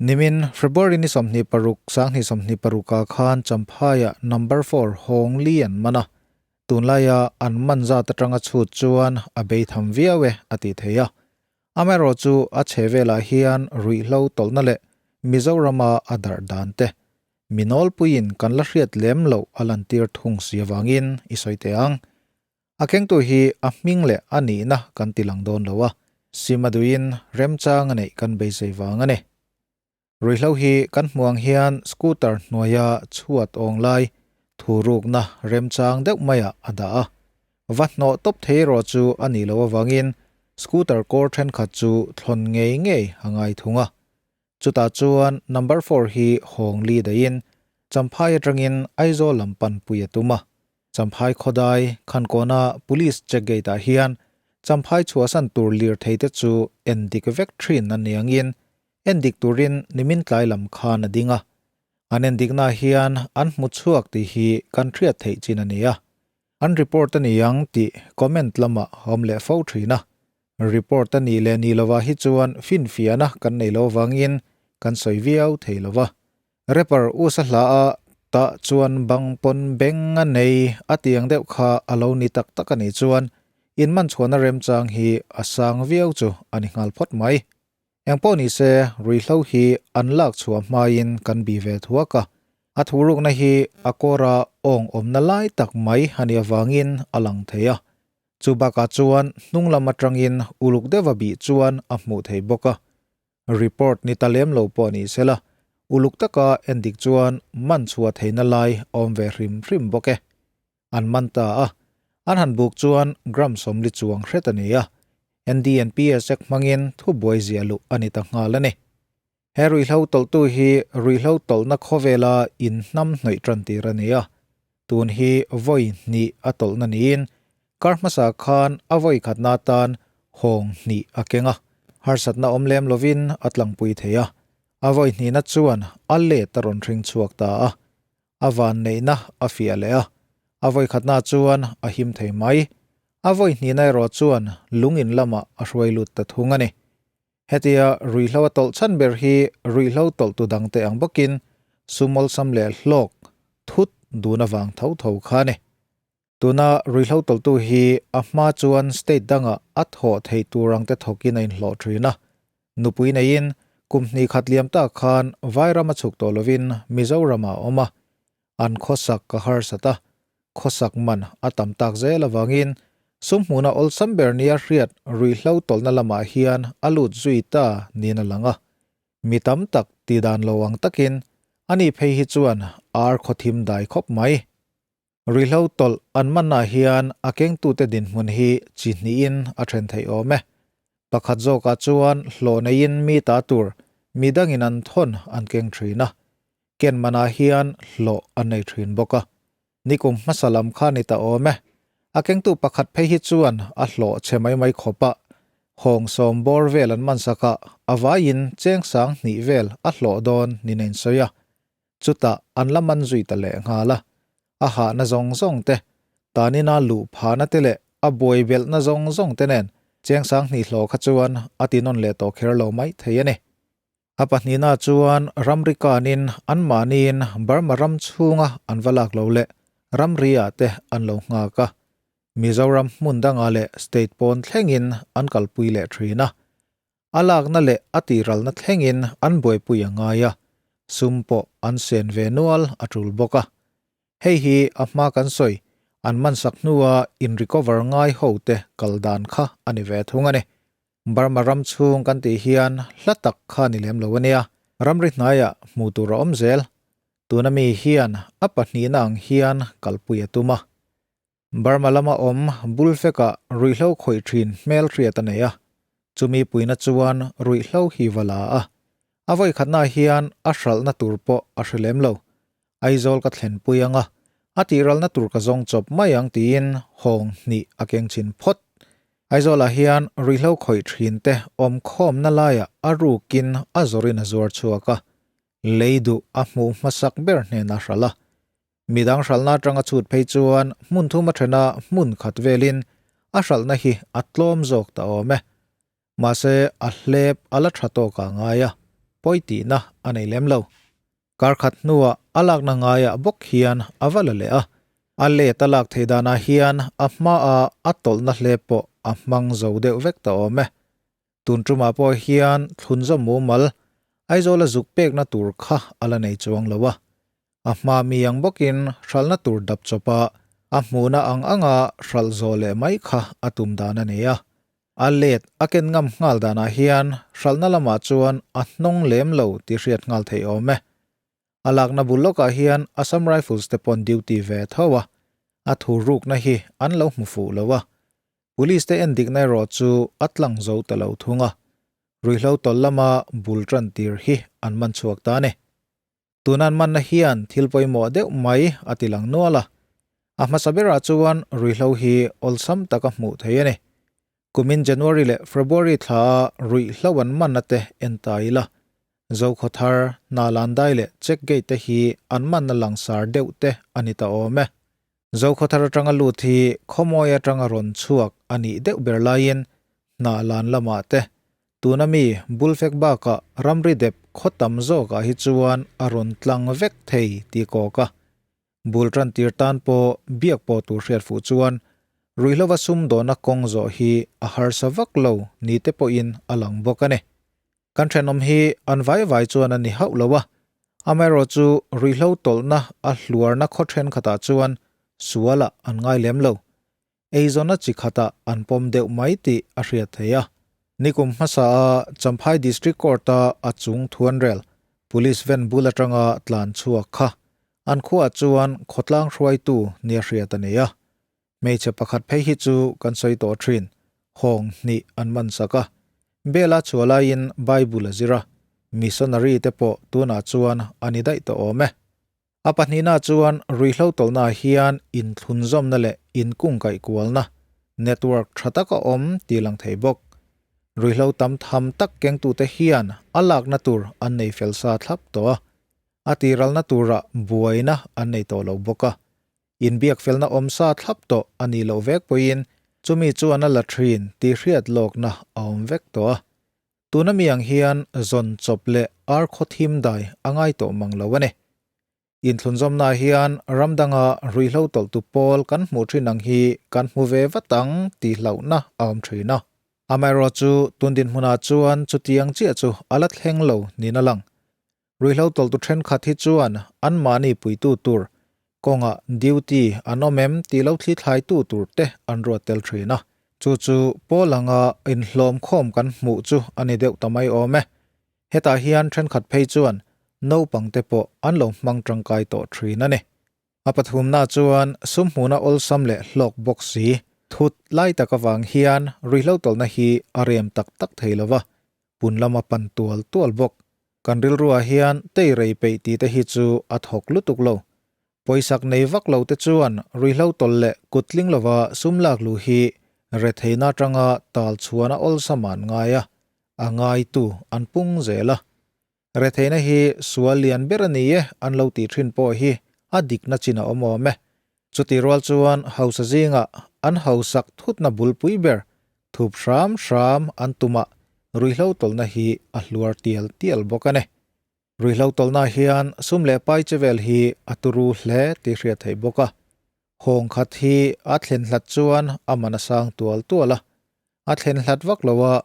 Nimin February ni 26 2026 ah khan Champhaiah number four Hawng Li an man a, tunlaia an man zat atanga chhut chuan a bei tham viau e a ti thei a. Amaherawhchu a chhe velah hian ruihhlo tawlhna leh Mizorama a darh dan te mi nawlpuiin kan la hriat lem loh a lantir thung si avangin i sawi teh ang. A kengtu hi a hming leh a nihna kan ti lang dawn lo a, Simaduiin remchang a neih kan beisei vang a ni. Ruihhlo hi kan hmuh ang hian scooter hnuaia chhuat awng lai thurukna remchang deuh maiah a dah a, va hnawh tawp thei erawh chu a nih loh avangin scooter kawr thenkhat chu thlawn ngei ngei a ngai thung a. Chutah chuan number four hi hawng li daihin Champhai atangin Aizawl lam panpui a tum a. Champhai khawdai Khankawna Police check gate ah hian Champhai chhuahsan tur lirthei te chu endik vek thin an ni angin endik turin nimin tlai lam khan a ding a. An endikna hian an hmu chhuak tih hi kan hriat theih chin a ni a. An report a ni ang tih comment lamah a awm leh fo thin a. Report a nih leh nih lovah hi chuan finfiahna kan nei lo avangin kan sawi viau thei lo va. Rapper usa hla a tah chuan bang pawn beng a nei a tiang deuh kha a lo ni tak tak a nih chuan in man chhuahna remchang hi a sang viau chu a ni nghal phawt mai. Engpawh ni se ruihhlo hi an lak chhuah hmain kan bi ve thuak a, a thurukna hi a kawra awng awmna lai tak mai a nih avangin a lang thei a. Chu bakah chuan hnung lam atangin uluk deuha bih chuan a hmuh thei bawk a. Report ni ta lem lo pawh ni sela, uluk taka endik chuan man chhuah theihna lai a awm ve hrim hrim bawk e. An man ta a, an han buk chuan gram 40 chuang hret a ni a, NDNPS Act hmangin thubuai ziah luh a ni ta nghal a ni. He ruihhlo tawlhtu hi ruihhlo tawlhna khawvela inhnam hnawih tan tir a ni a, tun hi vawi hnih a tawlhna niin kar hmasa khan a vawi khatna atan hawng hnih a keng a, harsatna awm lem lovin a tlangpui thei a, a vawi hnihna chuan a let a rawn hring chhuak ta a, a vanneihna a fiah leh a, a vawi khatna chuan a him thei mai, a vawi hnihna erawh chuan lung in lamah a hruai lut ta thung a ni. Hetia ruihhlo a tawlh chhan ber hi ruihhlo tawlhtu dangte ang bawkin sumawlsam leh hlawk thut dun avang tho tho kha a ni. Tuna ruihhlo tawlhtu hi a hma chuan state dangah a thawh theih tur angte thawkin a inhlawh thin a. Nupui neiin kum hnih khat liam tak khan Vairam a chhuk tawh lovin Mizoramah a awm a. An khawsak ka harsat a, khawsak man a tam tak zel avangin sum hmuhna awlsam ber nia hriat ruihhlo tawlhna lamah hian a lut zui ta niin a lang a. Mi tam tak ti dan lo ang takin ani phei hi chuan ar khawthim dai khawp mai. Ruihhlo tawlh an manah hian a kengtute dinhmun hi chi hnihin a then theih awm e. Pakhat zawkah chuan hlawh neiin mi ta tur midangin an thawn an keng thin a, Ken manah hian hlawh a nei thin bawk a. Nikum hmasa lam kha ni ta awm e. A kengtu pakhat phei hi chuan a hlawh chhe mai mai khawp a. Hawng sawm bawr vel an man sak a, a vaiin cheng sang hnih vel a hlawh dawn niin a insawi a. Chutah an la man zui ta leh nghal a. A hahna zawng zawng te, tanina luh phahna te leh a buai belhna zawng zawng te nen cheng sang hnih hlawh kha chuan a ti nawn leh tawh kher lo mai thei a ni. A pahnihna chuan ramri kanin anmahniin Burma ram chhunga an va lak lo leh ramri-ah te an lo nghak a, Mizoram hmun dangah leh state pawn thlengin an kalpui leh thin a. A lakna leh a tiralna thlengin an buaipui a ngai a, sum pawh an sen ve nual a tul bawk a. Hei hi a hma kan sawi, an mansak hnua in recover ngai hote kal dan kha a ni ve thung a ni. Burma ram chhung kan tih hian hla tak kha ni lem lo a nia, ramri hnaiah hmuh tur a awm zel. Tuna mi hian a pahnihna ang hian kalpui a tum a. Burma lama awm Bulfeka ruihhlo khawih thin hmel hriat a nei a, chumi puina chuan ruihhlo hi va la a. A vawikhatnaah hian a hralhna tur pawh a hre lem lo. Aizawl ka thlenpui ang a, a tihralna tur ka zawng chawp mai ang tiin hawng hnih a keng chin phawt. Aizawlah hian ruihhlo khawih thin te awm khawmna laiah a rukin a zawrin a zuar chhuak a, lei duh a hmuh hmasak ber hnenah a hralh a. Midang hralhna atanga chhut phei chuan hmun thum a thena hmun khat velin a hralhna hi a tlawm zawk ta awm e. Mahse a hlep a la tha tawk a ngai a. pawi tihna a nei lem lo. Kar khat hnuah a lakna ngaiah bawk hian a va la leh a, a let a lak theih danah hian a hmaa a tawlhna hle pawh a hmang zo deuh vek ta awm e. Tun tumah pawh hian thlunzawm mumal Aizawla zuk pekna tur kha a la nei chuang lo a, a hma mi ang bawkin hralhna tur dap chawpa a hmuhna ang anga hralh zawh leh mai kha a tum dan a nei a. A let a ken ngam nghal danah hian hralhna lamah chuan a hnawng lem lo tih hriat nghal theih awm e. A lakna bul lawkah hian Assam Rifles te pawn duty ve tho a, a thu rukna hi an lo hmu fuh lo a. Police te en dikna erawh chu a tlang zo ta lo thung a, ruihhlo tawlh lama bul tan tir hi an man chhuak ta a ni. Tuna an manna hian thil pawimawh deuh mai a ti lang nual a, a hmasa berah chuan ruihhlo hi awlsam taka hmuh theih a ni. Kumin January leh February thla a ruihhlo an manna te en ta ila, Zokhawthar, Hnalandai leh Check Gate te hi an manna langsar deuh te a ni ta awm e. Zokhawthar atanga lut hi khawmawi atanga rawn chhuak a nih deuh ber laiin Hnahlan lamah te tuna mi Bulfek bakah ramri dep khaw tam zawkah hi chuan a rawn tlang vek thei tih kawk a. Bul tan tir tan pawh biak pawh tur hriat fuh chuan ruihhlova sumdawna kawng zawh hi a harsa vak lo ni te pawhin a lang bawk a ni. Kan thenawm hi an vai vai chuan a ni hauh lo a, amaherawhchu ruihhlo tawlhna a hluarna khaw thenkhatah chuan sualah an ngai lem lo. Eizawnna chi khatah an pawm deuh mai tih a hriat theih a. Nikum hmasa a Champhai District Court-a a chung thuanrel Police van bul atanga tlan chhuak kha an khuaah chuan khawtlang hruaitu nia hriat a ni a. Hmeichhe pakhat phei hi chu kan sawi tawh thin, hawng hnih an man sak a. Bela chhuah laiin Bible a zir a, missionary te pawh tunah chuan a ni daih tawh awm e. A pahnihna chuan ruihhlo tawlhnaah hian inthlunzawmna leh inkungkaih kualna, network, tha tak a awm tih lang thei bawk. Ruihhlo tam tham tak kengtute hian a lakna tur an nei fel sa thlap tawh a, a tiralna turah buaina an nei tawh lo bawk a. Inbiak felna awm sa thlap tawh a nih loh vek pawhin chumi chuan a la thin tih hriat lawkna a awm vek tawh a. Tuna mi ang hian zawn chawp leh ar khaw thim dai a ngai tawh mang lo a ni. Inthlunzawmnaah hian ram danga ruihhlo tawlhtu pawl kan hmuh thin ang hi kan hmu ve vat ang tih hlauhna a awm thin a. Amaherawhchu tun dinhmunah chuan chutiang chiah chu a la thleng lo niin a lang. Ruihhlo tawlhtu thenkhat hi chuan anmahni puitu tur kawngah duty an awm em tih lo thli thlaitu tur te an ruat tel thin a. Chu chu pawl anga inhlawm khawm kan hmuh chu a ni deuh ta mai awm e. Hetah hian thenkhat phei chuan naupang te pawh an lo hmang tangkai tawh thin a ni. A pathumna chuan sum hmuhna awlsam leh hlawk bawk si thut lai tak avang hian ruihhlo tawlhna hi a rem tak tak thei lo va, pun lama pan tual tual bawk. Kan rilruah hian tei rei peih tih te hi chu a thawk lutuk lo. Pawisak nei vak lo te chuan ruihhlo tawlh leh kut tling lova sum lak luh hi retheihna atanga tal chhuan a awlsam an ngai a, a ngaitu an pung zel a. Retheihna hi sual lian ber a ni e an lo tih thin pawh hi a dikna chin a awm awm e. Chutih rual chuan hausa zingah an hausak thutna bulpui ber thup hram hram an tumah ruihhlo tawlhna hi a hluar tial tial bawk a ni. Ruihhlo tawlhna hian sum leh pai che vel hi a turu hle tih hriat theih bawk a. Hawng khat hi a thlen hlat chuan a man a sang tual tual a, a thlen hlat vak lo a,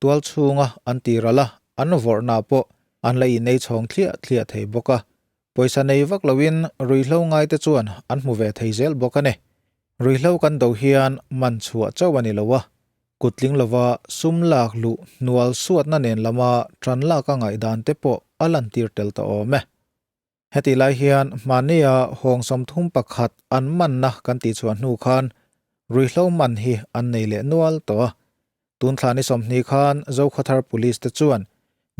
tual chhunga an ti ral a, an vawrhna pawh an la innei chhawng thliah thliah thei bawk a. Pawisa nei vak loin ruihhlo ngaite chuan an hmu ve thei zel bawk a ni. Ruihhlo kan do hian man chhuah chauh a ni lo a, kutling lova sum lak luh hnual suatna nen lama tan lak a ngaihdan te pawh a lantir tel ta awm e. Heti lai hian hmahnia hawng 31 an manna kan tih chhuah hnu khan ruihhlo man hi an nei leh nual tawh a. Tun thla ni 20 khan Zokhawthar Police te chuan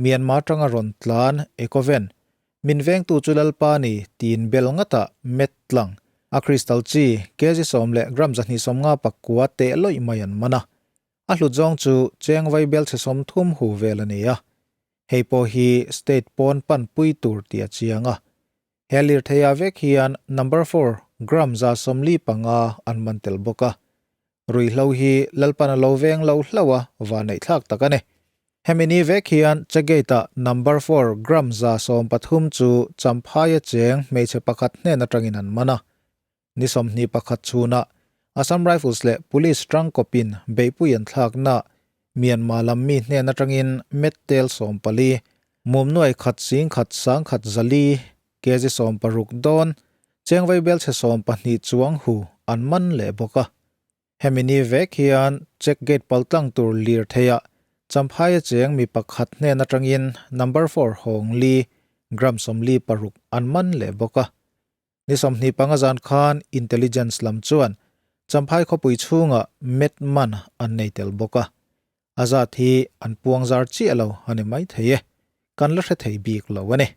Myanmar tanga rawn tlan Ecoven min vengtu chu Lalpa ni tiin bel ngata met tlang a crystal chi kg 10 leh gram 259 teh lawih mai an man a. A hlut zawng chu cheng vai bel chhe 30 hu vel a ni a. Hei pawh hi state pawn panpui tur tih a chiang a. He lirtheiah vek hian number four gram 145 an man tel bawk a. Ruihhlo hi Lalpan a lo veng lo hlauh a, va neih thlak tak a ni. Hemi ni vek hian Checkgate-ah number four gram 130 chu Champhaia cheng hmeichhe pakhat hnen atangin an man a. Ni 21 chhunah Assam Rifles leh Police tangkawpin beihpui an thlakna Myanmar lam mi hnen atangin met tel 14, mum nuai khat sing khat sang khat 400, kg 60 dawn, cheng vaibel chhe 12 chuang hu an man leh bawk a. Hemi ni vek hian check gate paltlang tur lir theia Champhaia cheng mi pakhat hnen atangin number four hawng li gram 46 an man leh bawk a. Ni 25 zan khan intelligence lam chuan Champhai khawpui chhunga met man an nei tel bawk a. A zat hi an puang zar chiah lo a ni mai thei e. Kan la hre thei bik lo a ni.